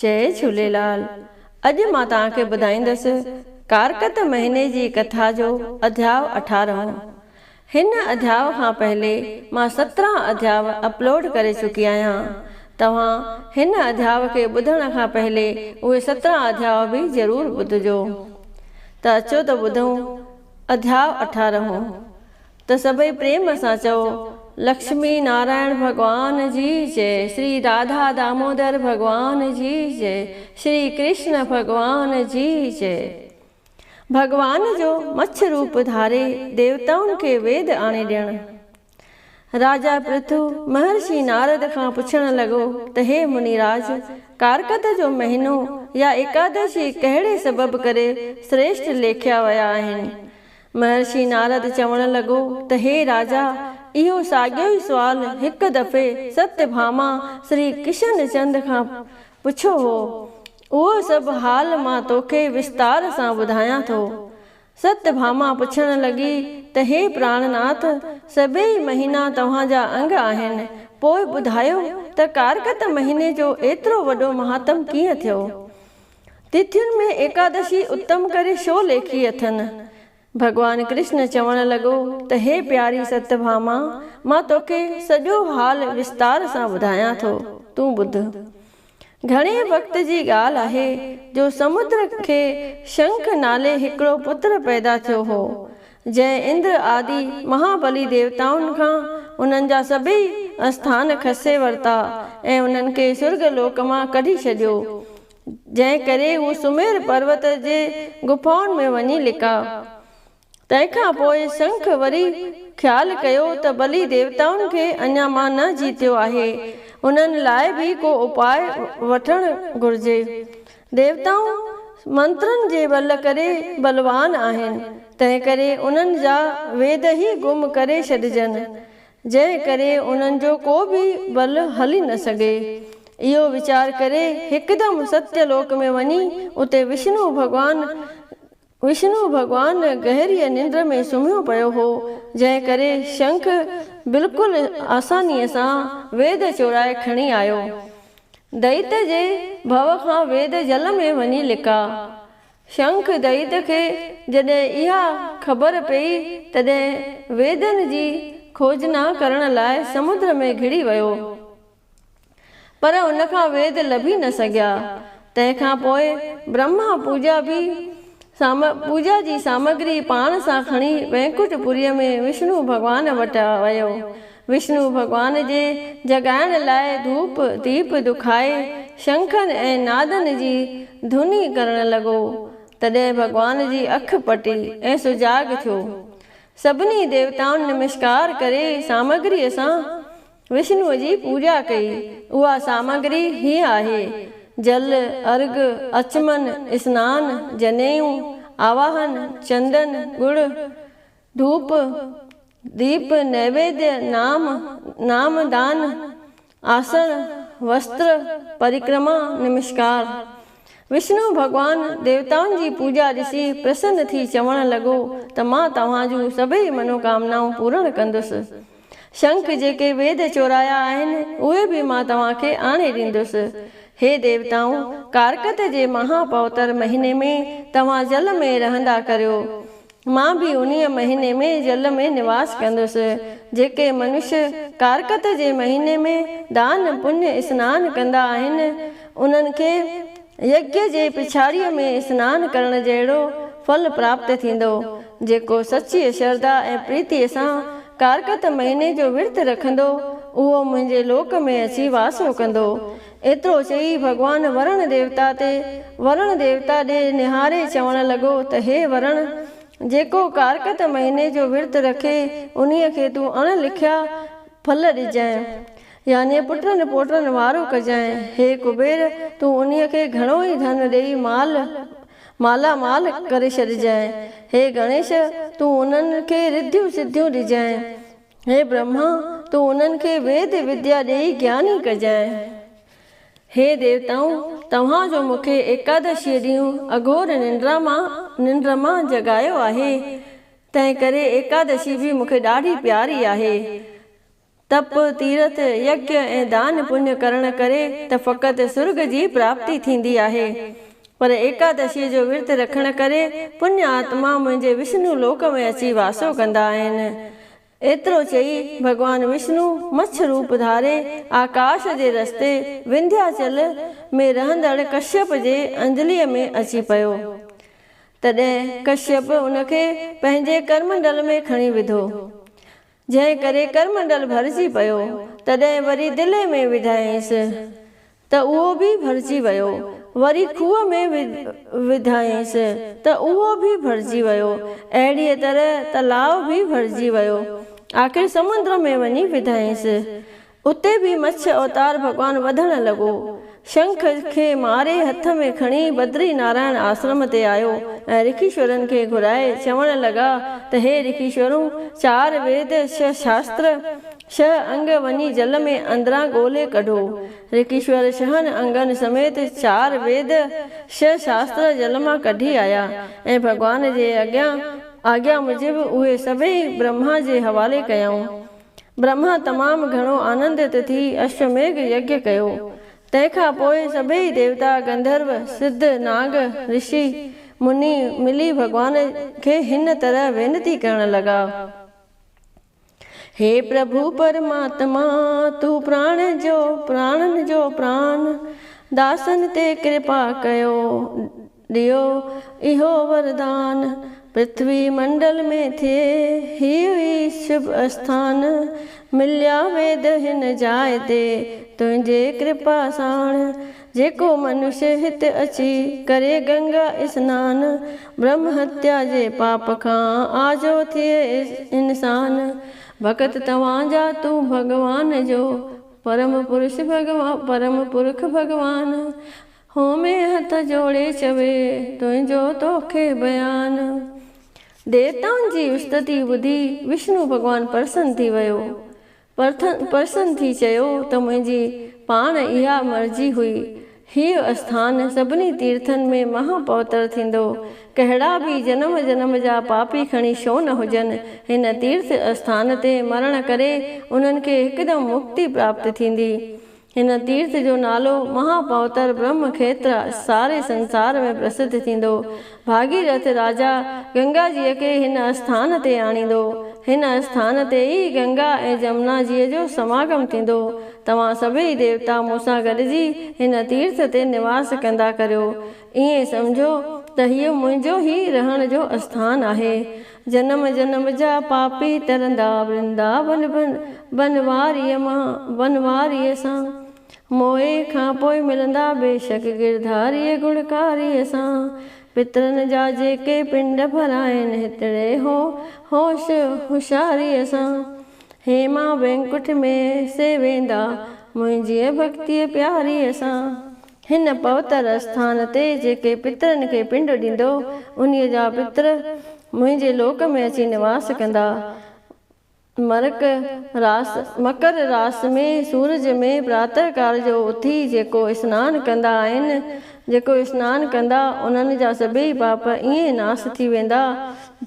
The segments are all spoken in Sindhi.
جئي جهوليلال. اڄ مان توهان کي ٻڌائيندس ڪارڪت مهيني جي ڪٿا جو اڌياء اٺارهون. هن اڌياء کان پهلي مان 17 اڌياء اپلوڊ ڪري چڪي آهيان. توهان هن اڌياء کي ٻڌڻ کان پهلي اهي 17 اڌياء به ضرور ٻڌجو. ته اچو ته ٻڌون اڌياء اٺارهون. ته سڀئي پريم سان چئو، لڪشمي نارائڻ ڀڳوان جي جئي، شري راڌا دامودر ڀڳوان جي جئي، شري ڪرشن ڀڳوان جي جئي. ڀڳوان جو مڇ روپ ڌاري ديوتائن کي ويد آڻي ڏيڻ. راجا پرٿو مهرشي نارد کان پڇڻ لڳو ته هي منيراج! ڪارڪت جو مهينو يا ايڪادشي ڪهڙي سبب ڪري سريشٽ ليکيا ويا آهن؟ مهرشي نارد چوڻ لڳو ته هي راجا! اهو ساڳيو ئي سوال هڪ دفعي ستيه ڀاما شري ڪشن چند کان پڇيو هو. اهو سڀ حال مان توکي وستار سان ٻڌايان ٿو. ستيه ڀاما پڇڻ لڳي ته هي پراڻناٿ! سڀيئي مهينا توهان جا انگ آهن، پوء ٻڌايو ته ڪارڪت مهيني جو ايترو وڏو مهاتم ڪيئن ٿيو؟ تٿين ۾ ايڪادشي اتم ڪري ڇو ليکي اٿن؟ ڀڳوان ڪرشن چوڻ لڳو ته هي پياري ست ڀاما، مان توکي سڄو حال وستار سان ٻڌايان ٿو، تون ٻڌ. گهڻي وقت جي ڳالهه آهي جو سمدر کي شنک نالي هڪڙو پتر پيدا ٿيو هو، جنهن اندر آدي مهابلي ديوتائن کان انهن جا سڀيئي اسٿان کسي ورتا ۽ انهن کي سرڳ لوڪ مان ڪڍي ڇڏيو، جنهن ڪري هو سمير پروت جي گڦائن ۾ وڃي لڪا. تنهن کان پوء شنک وري خيال ڪيو ته بلي ديوتائن کي اڃا مان نه جيتيو آهي، انهن لاء به ڪو اپاء وٺڻ گهرجي. ديوتائون منترن جي ٻل ڪري بلوان آهن، تنهنڪري انهن جا ويد ئي گم ڪري ڇڏجن، جنهن ڪري انهن جو ڪو به ٻل هلي نه سگهي. اهو ويچار ڪري هڪدم ستيه لوڪ ۾ وڃي اتي وشنو ڀڳوان وشنو ڀڳوان گهريء ننڊ ۾ سمهيو پيو هو، جنهن ڪري شنک بلڪل آسانيء سان ويد چورائي کڻي آيو. دئيت جي ڀؤ کان ويد جل ۾ وڃي لڪا. شنک دئيت کي جڏهن اها خبر پيئي، تڏهن ويدن جي کوجنا ڪرڻ لاء سمنڊ ۾ گهڙي ويو. پر ان کان ويد لڀي نه سگهيا. تنهن کان پوء برهما پوڄا به پوڄا جي سامگري پاڻ سان کڻي وينڪٽ پوريء ۾ وشنو ڀڳوان وٽ ويو. وشنو ڀڳوان جي جڳائڻ لاء ڌوپ ديپ دکائي شنکن ۽ نادن جي ڌوني ڪرڻ لڳو. تڏهن ڀڳوان جي اک پٽي ۽ سجاڳ ٿيو. سڀني ديوتائن نمشڪار ڪري سامگريء سان وشنوء جي پوڄا ڪئي. اها سامگري هيء آهي، جل، ارگ، اچمن، اسنان، جنيئون، آواهن، چندن، ڳڙ، ڌوپ، ديپ، نيويديه، نام، نام دان، آسڻ، وستر، پرڪرما، نمشڪار. وشنو ڀڳوان ديوتائن جي پوڄا ڏسي پرسن ٿي چوڻ لڳو ته مان توهان جون سڀئي منوڪامنائون پورڻ ڪندس. شنک جيڪي ويد چورايا آهن، اهي به مان توهان کي آڻي ڏيندس. هي ديوتائون! ڪارڪت جي مها پوتر مهيني ۾ توهان جل ۾ رهندا ڪريو. مان به انهيء مهيني ۾ جل ۾ نواس ڪندس. جيڪي منش ڪارڪت جي مهيني ۾ دان پڃ اسنان ڪندا آهن، انهن کي يگيا جي پڇاڙيء ۾ اسنان ڪرڻ جهڙو ڦل پراپت ٿيندو. جيڪو سچيء شرڌا ۽ پريتيء سان ڪارڪت مهيني جو ورت رکندو، اهو منهنجي لوڪ ۾ اچي واسو ڪندو. ايترو چئي ڀڳوان ورڻ ديوتا تي ورڻ ديوتا ڏي نهاري چوڻ لڳو ته هي ورڻ! جيڪو ڪارڪت مهيني جو ورت رکي، انهيء کي تون اڻ لکيا ڦل ڏجانء. يعني پٽن پوٽن وارو ڪجانء. هي ڪبير! تون انهيء کي گهڻو ئي ڌن ڏيئي مال مالا مال ڪري ڇڏجانء. هي گڻيش! تون انهن کي رڌيون سڌيون ڏجانء. هي برهما! تون انهن کي ويد وديا ڏيئي گياني ڪجانء. هي ديوتائون! توهان جو مون کي ايڪادشيء ڏينهن اگهور ننڊ مان جڳايو آهي، تنهنڪري ايڪادشي به مون کي ڏاڍي پياري آهي. تپ، تيرٿ، يگيه ۽ دان پڃ ڪرڻ ڪري ته فقط سرڳ جي پراپتي ٿيندي آهي، پر ايڪادشيء جو ورت رکڻ ڪري پڃ آتما منهنجي وشنو لوڪ ۾ اچي واسو ڪندا آهن. ايترو چئي ڀڳوان وشنو مڇ روپ ڌاري آڪاش جي رستي ونڌياچل ۾ رهندڙ ڪشيپ جي انجليء ۾ اچي پيو. تڏهن ڪشيپ ان کي پنهنجي ڪرمنڊل ۾ کڻي وڌو. جنهن ڪري ڪرمنڊل ڀرجي پيو، تڏهن وري دلي ۾ وڌائينس ته اهو به ڀرجي ويو، وري کوهه ۾ وڌائينس ته اهو به ڀرجي ويو، اهڙيء طرح تلاء به ڀرجي ويو، آخر سمنڊ ۾ وڃي وڌائينس. اتي به مڇ اوتار ڀڳوان وڌڻ لڳو. شنک کي ماري هٿ ۾ کڻي بدري نارائڻ آسرم تي آيو ۽ رکيشورن کي گهرائي چوڻ لڳا ته هي رکيشورون! چار ويد، ڇهه شاستر، ڇهه انگ وڃي جل ۾ اندران ڳولي ڪڍو. رکيشور ڇهن انگن سميت چار ويد، ڇهه شاستر جل مان ڪڍي آيا ۽ ڀڳوان جي اڳيان آگيا موجب اهي سڀيئي برهما جي حوالي ڪيائون. برهما تمام گهڻو آنندت ٿي اشوميگهه يگيه ڪيو. تنهن کان پوء سڀيئي ديوتا، گنڌرو، سڌ، ناگ، رشي، مني ملي ڀڳوان کي هن طرح وينتي ڪرڻ لڳا. هي پرڀو پرماتما! تون پراڻ جو پراڻن جو پراڻ، داسن تي ڪرپا ڪيو. ڏيو اهو وردان، پرٿوي منڊل ۾ ٿئي هيء ئي شڀ اسٿان، مليا ويد هن جاء تي تنهنجي ڪرپا ساڻ، جيڪو منش هت اچي ڪري گنگا اسنان، برهم هتيا جي پاپ کان آجو ٿئي انسان، ڀڳت توهان جا تون ڀڳوان جو، پرم پرش ڀڳوان پرم پرک ڀڳوان. هومي هٿ جوڙي چوي، تنهنجو توکي بيان. ديوتائن جي استتي ٻڌي وشنو ڀڳوان پرسن ٿي ويو. پرسن ٿي چيو ته منهنجي پاڻ اها مرضي هئي. هيء اسٿان سڀني تيرٿن ۾ مها پوتر ٿيندو. ڪهڙا به جنم جنم جا پاپي کڻي ڇو نه هجن، هن تيرٿ اسٿان تي مرڻ ڪري انهن کي هڪدم مڪتي پراپت ٿيندي. هن تيرٿ جو نالو مها پوتر برهم کيتر ساري سنسار ۾ پرسڌ ٿيندو. ڀاڳيرٿ راجا گنگا جيء کي هن اسٿان تي آڻيندو. هن اسٿان تي ئي گنگا ۽ جمنا جيء جو سماگم ٿيندو. توهان سڀيئي ديوتا مون سان گڏجي هن تيرٿ تي نواس ڪندا ڪريو. ائين سمجهو ته هيء منهنجو ئي رهڻ جو اسٿان آهي. جنم جنم جا پاپي ترندا ورنداون بنواريء مان بنواريء سان. موئي کان پوء ملندا بيشڪ گرڌاريء گڻڪاريء سان. پترن جا جيڪي پنڊ ڀرائين هتڙي هو هوش هوشياريء سان. هيما وينڪٺ ۾ سي ويندا منهنجيء ڀڳتيء پياريء سان. هن پوتر اسٿان تي جيڪي پترن کي پنڊ ڏيندو، انهيء جا پتر منهنجي لوڪ ۾ اچي نواس ڪندا. مرڪ راس، مڪر راس ۾ سورج ۾ پراتهه ڪال جو اٿي جيڪو اسنان ڪندا آهن، جيڪو اسنان ڪندا، انهن جا سڀيئي پاپ ائين ناس ٿي ويندا،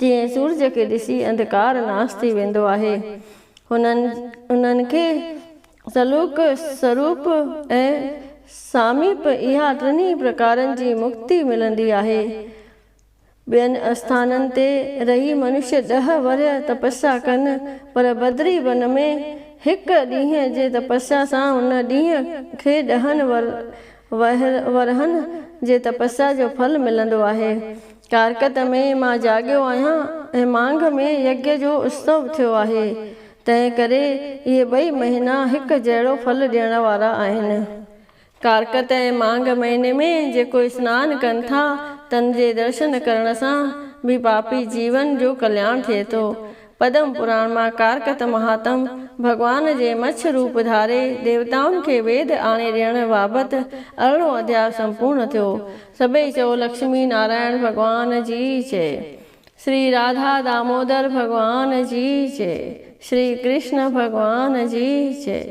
جيئن سورج کي ڏسي انڌڪار ناس ٿي ويندو آهي. هنن انهن کي سلوڪ، سروپ ۽ ساميپ اها ٽنهي پرڪارن جي مڪتي ملندي آهي. ٻين اسٿانن تي رهي منشي ڏهه ورهيه تپسيا ڪن، پر بدري ون ۾ هڪ ڏينهن جي تپسيا سان ان ڏينهن کي ڏهن ورهن جي تپسيا جو ڦل ملندو آهي. ڪارڪت ۾ مان جاڳيو آهيان ۽ مانگهه ۾ يگيه جو اتسو ٿيو آهي. تنهن ڪري اهي ٻئي مهينا هڪ جهڙو ڦل ڏيڻ وارا آهن. ڪارڪت ۽ مانگهه مهيني ۾ جيڪو اسنان ڪن ٿا، تن جي درشن ڪرڻ سان به پاپي جيون جو ڪلياڻ ٿئي ٿو. پدم پراڻ مان ڪارڪت مهاتم ڀڳوان جي مڇ روپ ڌاري ديوتائن کي ويد آڻي ڏيڻ بابت ارڙهون اڌياء سمپورڻ ٿيو. سڀئي چئو لڪشمي نارائڻ ڀڳوان جي جئي. شري راڌا دامودر ڀڳوان جي جئي. شري ڪرشن ڀڳوان جي جئي.